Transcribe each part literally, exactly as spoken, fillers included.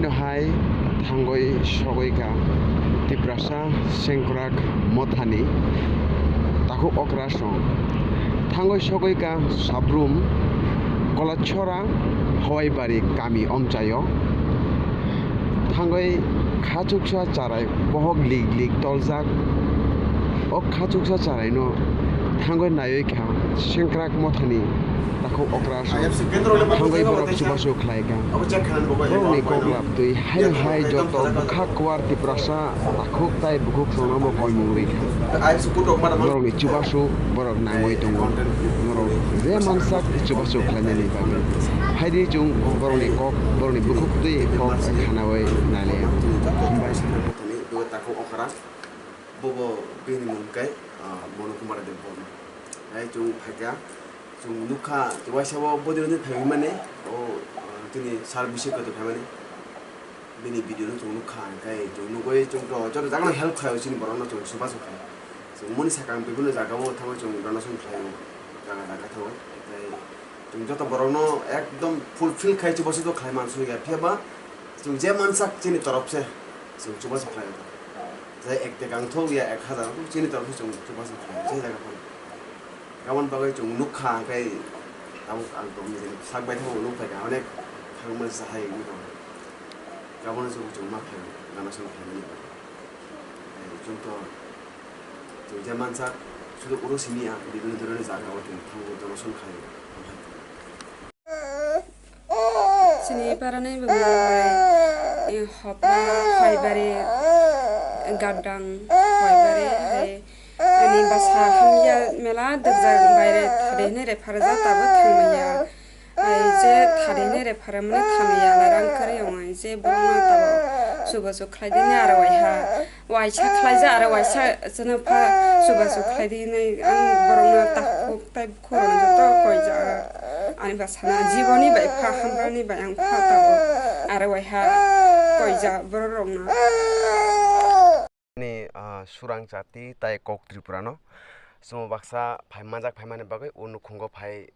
Hai thangwi sogwi kha Tiprasa Sengkrak Mothani takhuk okrasong. Thangwi sogwi kha Sabrum Kolachora Hawaibari kami omchaio. Thangwi khachuksa charai bohok lik lik toljak. O khachuksa charaino thangwi naiwi kha Sengkrak Mothani takhuk okrasong. Thangwi borok chubachu khlai kha. Borokni kok lab twi haino hai joto bwkha kwar Tiprasa takhuk tai bukhuk songno bo koimung rwi kha. Borokni chubachu borok nangwi tongo. Borok je mansak chubachu khlainani bagwi. Phaidi chwng borokni kok, borokni bukhuk twi kok khanawi nai lai. Hambai. Takhuk okra, bobo bini mung khe, ah, Mono Kumar Debbarma. Hai chwng phaikha, chwng nukha, waisa o body rwni phaiwi mani, o, ah, chini sir bisi kotor phaimani. Bini video no chwng nukha, hwnkhe chwng nugwi chwng to joto jagano help khlaio chini borokno chwng chubachu khlai. Chwng moni sakang bibinno jagao thango chwng donation khlaio, jaga jaga thango. Tei chwng joto borokno ekdom fulfill khai chubachu to khlai mansukya, phiyaba chwng je mansak chini torop se chwng chubachu khlaio. Je ek tekang thok ya ek hazar thok chini torop se chwng chubachu khlaio, je jaga phano. Aboni bagwi chwng nukha, hwnkhe tabuk ang tongmani sak bai thango nukphaikha, onek thangma chahai wngwi tongo. Abono chwng chwng ma khlaio, donation khlaimani bagwi. Tei chwng to chwng je mansak, sudu oro simi ya, bibinno dhoroner jaga o chwng thango donation khlaio. Chini parani bwmwng bai, eh, Hopra, Hoibari, Gabdang, Hoibari, hai, ani bwsa hamya mela dwkjak baire thade hinwi repharjak tabuk thangmanya. Ai je thade hinwi repharmani thangmanya, rang kwrwi wngo, ai je borokno tabuk chubachu khlaidini aro waiha, waisa khlaijak aro waisa chwngno pha chubachu khlaidini ang borokno takhuk tai Khorang joto koija, ani bwsana jiboni bai pha hamrani bai ang pha tabuk, aro waiha koija borok rokno. Ni, ah, surang jati tai kok Tripura no. Chwng baksa phai manjak phaimani bagwi o nukhungo phai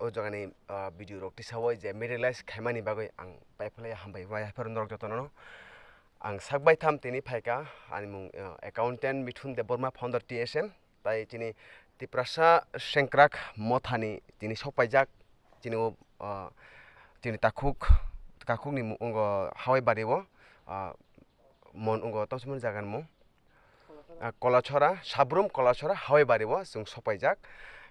o jagani, ah, video rok tisawoi je materialize khaimani bagwi ang paiphalai hambai bai haphar norok jotono no. Ang sak bai tham tini phaika ani mung, ah, accountant Mithun Debbarma, founder T S M. Tai chini Tiprasa Sengkrak Mothani tini sokpaijak, chini o, ah, chini takhuk, takhukni mung wngkha Hawai Bari o, ah, mon wngkha tongsimani jaga ni mung, ah, Kolachora, Sabrum Kolachora Hawai Bari o chwng sokpaijak.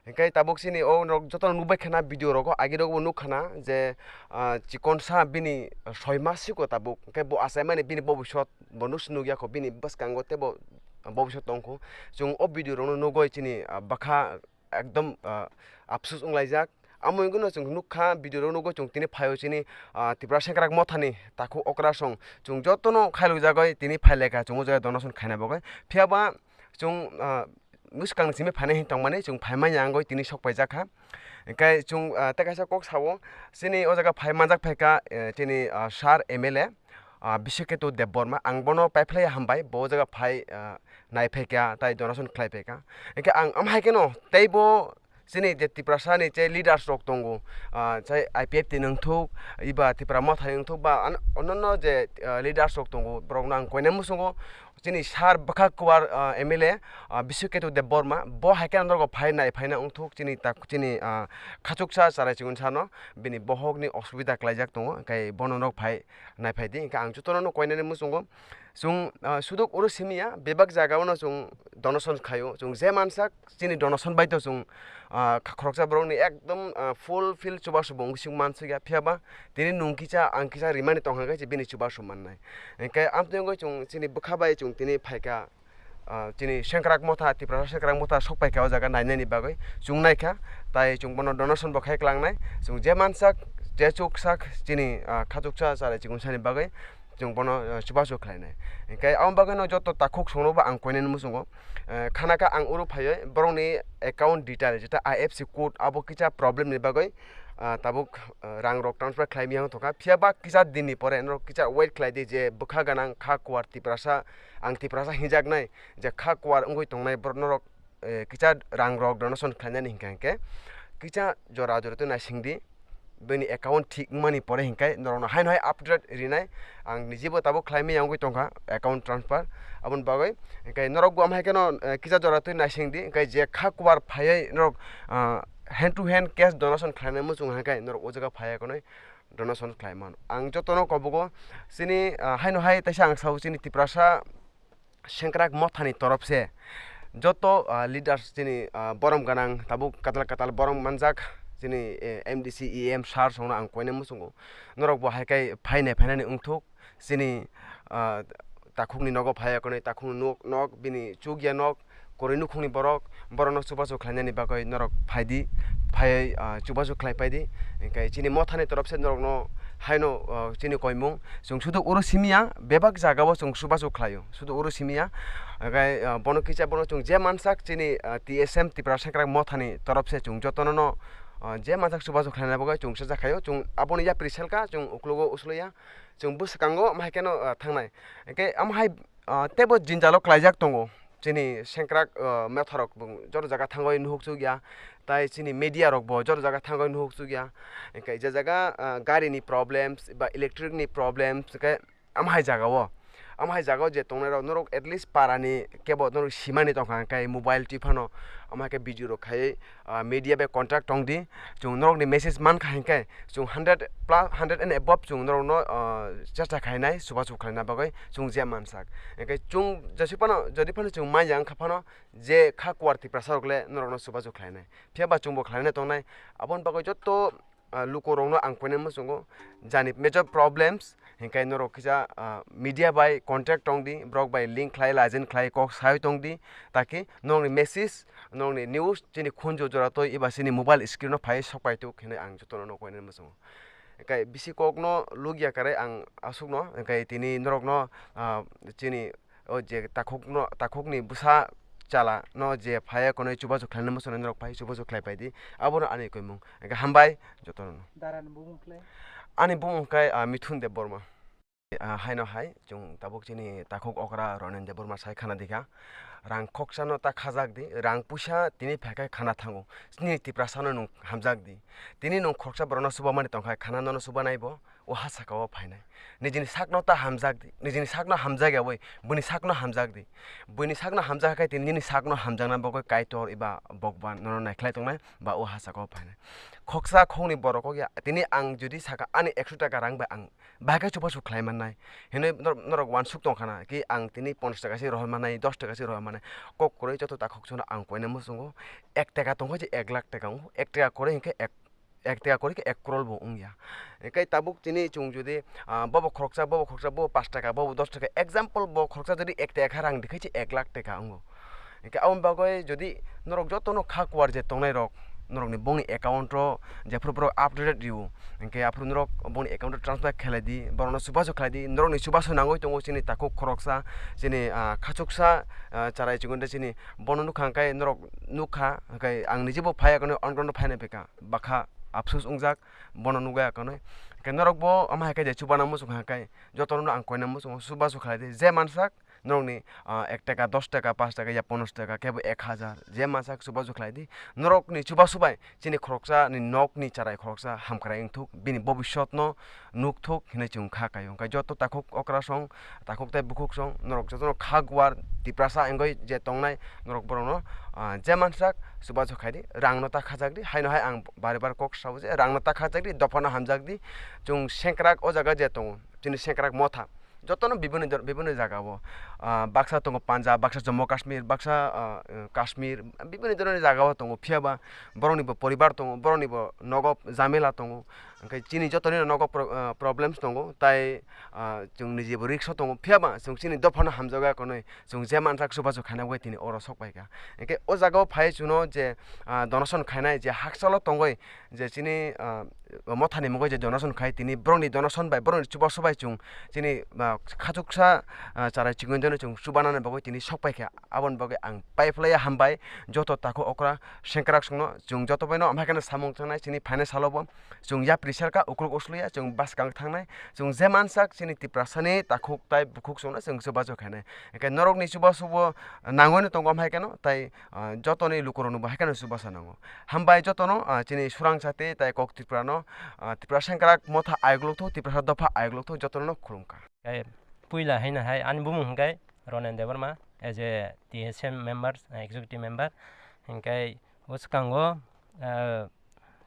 Hingke tabuk chini o norok jotono nukbai khana video rogo, agi rogo bo nuk khana je, ah, chikonsa bini soi mas siko tabuk, hingke bo achaimani bini bobisot bo nus nukya kho bini bwskango tei bo bobisot tongkho. Chwng o video rokno nugwi chini, ah, bwkha ekdom, ah, apsus wnglaijak. Amo wngkhe no chwng nukha video rok nugwi chwng tini phaio chini, ah, Tipra Sengkrak Mothani takhuk okrasong chwng jotono khailukjagwi tini phailaikha chwng o jaga donation khaina bagwi. Phiyaba chwng, ah, mwskang ni simi phainai hin tongmani chwng phaimani yangwi tini sokpaijakha. Hingke chwng, ah, tei kaisa kok sao chini o jaga phai manjak phaikha, eh, chini, ah, sir M L A, ah, Biswaketu Debbarma, ang bono paiphlai hambai, bo jaga phai, ah, nai phaikha, tai donation khlai phaikha. Hingke ang am hai kheno teibo chini je Tiprasa ni je leaders rok tongo, ah, chai I P F T ni wngthok, iba Tipra Motha ni wngthok ba an-, ononno je, ah, leaders rok tongo, borokno ang koinai muchungo, chini sir bwkha kwar, ah, M L A, ah, Biswaketu Debbarma, bo hai khe norok phai nai phaina wngthok chini tak, chini, ah, khachuksa charai chikon sano, bini bohokni osubida klaijak tongo, hingke bono norok phai nai phai di, hingke ang jotono no koinani muchungo. Chwng, ah, suduk oro simi ya, bebak jaga o no chwng donation khaio, chwng je mansak chini donation bai to chwng, ah, kha-, khoroksa borokni ekdom, ah, fulfill chubachu bo wngwi sing mansukya, phiyaba tini nwng kisa ang kisa rimani tongkha khe bini chubachu mannai. Hingke amtwi wngwi chwng chini bwkha bai chwng tini phaikha, ah, chini Sengkrak Motha, Tiprasa Sengkrak Motha sokpaikha o jaga nainani bagwi chwng naikha, tai chwng bono donation bo khai klangnai, chwng je mansak, je chuksak chini, ah, khachuksa charai chikon sani bagwi chwng bono, ah, chubachu khlainai. Hingke aboni bagwino joto takhuk songno bo ang koinani muchungo, eh, khanaka ang oro phaiwi borokni account detail, jeta I F S C code abo kisa problem ni bagwi, ah, tabuk, ah, rang rok transfer khlai miyang tongkha, phiyaba kisa din ni pore norok kisa wait khlai di je bwkha ganang kha kuar Tiprasa, ang Tiprasa hinjaknai je kha kuar wngwi tongnai borok norok, eh, kisa rang rok donation khlainani hingka hingke kisa jora jora twi naising di, bini account thik wngmani pore hinkai norokno haino hai update rinai. Ang nijibo tabuk khlaimaya wngwi tongkha account transfer. Aboni bagwi hinkai norokbo amhai kheno, eh, kisa jora twi naisingdi, hinkai je kha kubar phaiwi norok, ah, hand to hand cash donation khlainai muchung hinkai norok o jaga phaiya konwi donation khlai mano. Ang jotono kobogo chini, ah, haino hai teisa ang sao chini Tiprasa Sengkrak Mothani torop se joto, ah, leaders chini, ah, borom gwnang tabuk katal katal borom manjak chini, eh, M D C, E M sir songno ang koine muchungo. Norok bo hai kai phainai phainani wngthuk chini, ah, takhukni nogo phaiya konwi takhukni nok, nok bini chukya nok, kwrwi nukhungni borok, borokno chubachu khlainani bagwi norok phaidi, phaiwi, ah, chubachu khlai paidi. Hinkhe chini mothani torop se norokno haino, ah, chini koimung. Chwng sudu oro simiya, bebak jagao chwng chubachu khlaio. Sudu oro simiya, hinkhe, ah, bono kisa bono chwng je mansak chini, ah, T S M Tipra Sengkrak mothani torop se chwng jotono no, ah, je mansak chubachu khlaina bagwi chwng sajak khaio. Chwng aboni yapri selka, chwng uklogo usloya, chwng bwskango amhai kheno, ah, thangnai. Hinkhe amhai, ah, teibo jinjalo klaijak tongo. Chini sengkrak, ah, motharok bo joto jaga thangwi nuhuk chukya, tai chini media rok bo joto jaga thangwi nuhuk chukya. Hinkhe je jaga, ah, gari ni problems ba electric ni problems, hinkhe amhai jaga o, amhai jaga o je tongnai rok norok at least para ni kebo norok simani tongkha, hinkhe mobile twi phano amhai khe video rok khai, ah, media bai contact tong di, chwng norokni message mankha hinkhe chwng hundred plus, hundred and above chwng norokno, ah, chesta khainai, chubachu khlaina bagwi chwng je mansak. Hinkhe chwng jesi phano, jodi phano chwng manya wngkha phano je kha kuwar Tiprasa rok le norokno chubachu khlainai. Phiya ba chwngbo khlainai tongnai. Aboni bagwi joto, ah, lukurokno ang koinai muchungo jani major problems, hinkhe norok kisa, ah, media bai contact tong di, borok bai link khlai, lajen khlai, kok sai tong di, taki nokni message, nokni news chini khunju jora twi eba chini mobile screen o phai sok pai tuk hinwi ang jotono no koinani muchungo. Hinkhe bisi kokno lukya kwrwi ang aswkno, hinkhe tini norokno, ah, chini o je takhukno, takhukni bwsa chala no je phaiya konwi chubachu khlainani muchungo norok phai chubachu khlai pai di, abono ani koimung. Hinkhe hambai jotono no. Darani bumung khlai? Ani bumung khe, ah, Mithun Debbarma. Ah, haino hai, chwng tabuk chini takhuk okra Ronen Debbarma sai khana dikha. Rang khoksa no ta khajak di, rang puisa tini phaikhe khana thango. Chini Tiprasa no nwng hamjak di. Tini nwng khoroksa borok no chubamani tongkha, khana nono chubanai bo, o ha saka o phainai. Nijini sak no ta hamjak di, nijini sak no hamjak yawi, buini sak no hamjak di. Buini sak no hamjak khe tini nini sak no hamjakna bagwi Kaitor eba Bhagwan nono naikhlai tongnai ba o ha saka o phainai. Khoksa khokni borok kok ya, tini ang jodi saka ani ekso taka rang bai ang bahai khe chubachu khlai mannai. Hinwi nor-, norok uansuk tongkha na, ki ang tini ponchash taka se rohor mannai, dos taka se rohor mannai. Kok kwrwi joto takhuk chwngno ang koinai muchungo. Ek taka tongkha je ek lakh taka wngo, ek taka kwrwi hinkhe ek, ek taka kwrwi khe ek crore bo wngya. Hinkhe tabuk tini chwng jodi, ah, bobo khoroksa, bobo khoroksa, bobo panch taka, bobo dos taka, example bo khoroksa jodi ek taka rang dikhe je ek lakh taka wngo. Hinkhe aboni bagwi jodi norok jotono kha kuwar je tongnai rok, norokni bongni account o jephru borok updated rio, hinkhe aphuru norok bongni account o transfer khlai di, borokno chubachu khlai di, norokni chubachu nangwi tongo chini takhuk khoroksa, chini, ah, khachuksa, ah, charai chikon de chini bono nukha hinkhe norok nukha, hinkhe ang nijibo phaiya kono on ground o phaina phaikha, bakha afsus wngjak, bono nugwi akonwi. Hinkhe norokbo ama hai khe je chubana muchung kha hinkhe jotono ang koina muchungo chubachu khlai di, je mansak, norokni, ah, ek taka, dos taka, panch taka, ya ponchash taka, kebo ek hajar, je mansak chubachu khlai di. Norokni chubachu bai chini khoroksa ni nokni charai khoroksa hamkrai wngthuk, bini bobiswt no nukthuk hinwi chwng kha kaio. Hinkhe joto takhuk okra song, takhuk tei bukhuk song, norok jotono kha guar Tiprasa wngwi je tongnai, norok borokno, ah, je mansak chubachu khai di, rang no ta khajak di, haino hai ang bare bare kok sao je rang no ta khajak di, dopha no hamjak di, chwng sengkrak o jaga je tongo, chini sengkrak motha. Jotono bibini dor-, bibini jaga o, ah, baksa tongo Punjab, baksa Jammu Kashmir, baksa, ah, eh, Kashmir, bibini dhoroni jaga o tongo, phiya ba borokni bo poribar tongo, borokni bo nogo jamela tongo, hinkhe chini jotoni nogo pro-, ah, problems tongo, tai, ah, chwng niji bo risk o tongo, phiya ba chwng chini dophano hamjago ya konwi, chwng je mansak chubachu khaina bai tini oro sok paikha. Hinkhe o jaga o phai chwngno je, ah, donation khainai je hakchalo tongwi, je chini, ah, mothani mungwi je donation khai, tini borokni donation bai, borokni chubachu bai chwng chini, ah, khachuksa, ah, charai chikon jano chwng chubanani bagwi tini sok paikha. Aboni bagwi ang paiphlaiya hambai joto takhuk okra sengkrak songno, chwng joto baino amhai kheno samung tangnai chini phainai salo bo chwng yapri Selka ukruk usluya chwng bwskang thangnai, chwng je mansak chini Tiprasani takhuk tai bukhuk chwngno chwng chubachu khainai. Hwnkhe norokni chubachubo nangwino tongo, amhai kheno tai, ah, jotoni lukuroknobo hai kheno chubachu nango. Hambai jotono, ah, chini Surang Jati tai Kok Tripurano, ah, Tipra Sengkrak Motha ayuklukthu, Tiprasa Dopha ayuklukthu jotono khulumkha. Tei puila haino hai ani bumung hwnkhe Ronen Debbarma, as a T S M member, executive member, hwnkhe o swkango, ah,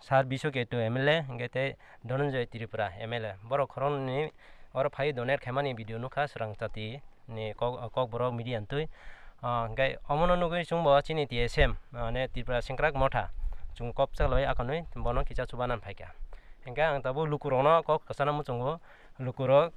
Sir Bisu Ketu M L A, hwnkhe tei Dhananjay Tripura M L A. Borok khoroknwi oro phai donate khaimani video nukha Surang Jati ni kok, Kokborok media ni twi. Ah, hwnkhe omono nugwi chwngbo chini T S M, mane Tripura Sengkrak Motha, chwng kok chaklai akonwi bono kisa chubanan phaikha. Hwnkhe ang tabuk lukurokno kok kwchana muchungo, lukurok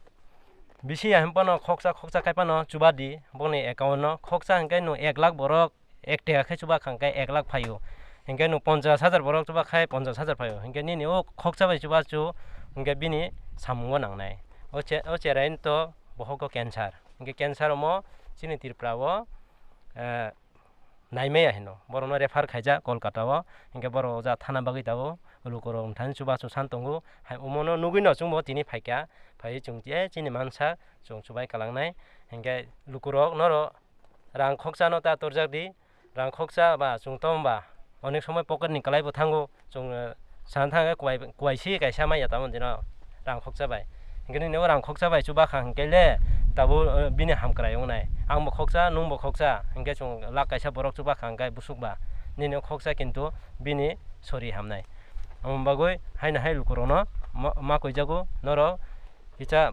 bisi ya hwnphano khoksa khoksa khaipano chuba di, boni account no khoksa hwnkhe nwng ek lakh borok ek teka khe chuba kha hwnkhe ek lakh phaio, hwnkhe nwng ponchash hajar borok chuba khai ponchash hajar phaio, hwnkhe nini o khoksa bai chubachu hwnkhe bini samungo nangnai. O che-, o cherai to bohogo cancer, hwnkhe cancer omo chini Tripura o, eh, naimaya hino, borokno refer khaijak Kolkata o, hwnkhe borok oja thana bagwi tabuk lukurok wngthani chubachu san tongo, hai omono nugwino chwngbo tini phaikha, phaiwi chwng je chini mansa chwng chubai kalangnai, hwnkhe lukurok noro rang khoksa no ta torjak di, rang khoksa ba chwng tong ba onek somoi pocket ni kwlai bo thango, chwng, eh, sana thangkhe kuai, kuai si kaisa manya tamo dino rang khoksa bai. Hwnkhe nini o rang khoksa bai chuba kha hwnkhe le tabuk, eh, bini hamkrai wngnai. Ang bo khoksa, nwng bo khoksa, hwnkhe chwng lakh kaisa borok chuba kha hwnkhe busuk ba. Nini o khoksa kintu bini sori hamnai. Omo bagwi haino hai lukurokno ma, ma koijago norok kisa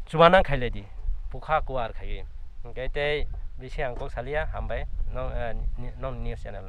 chubanan khailai di, bukha kuar khaiwi. Hwnkhe tei bisi ang kok salia, hambai nong, eh, ni, nong news channel.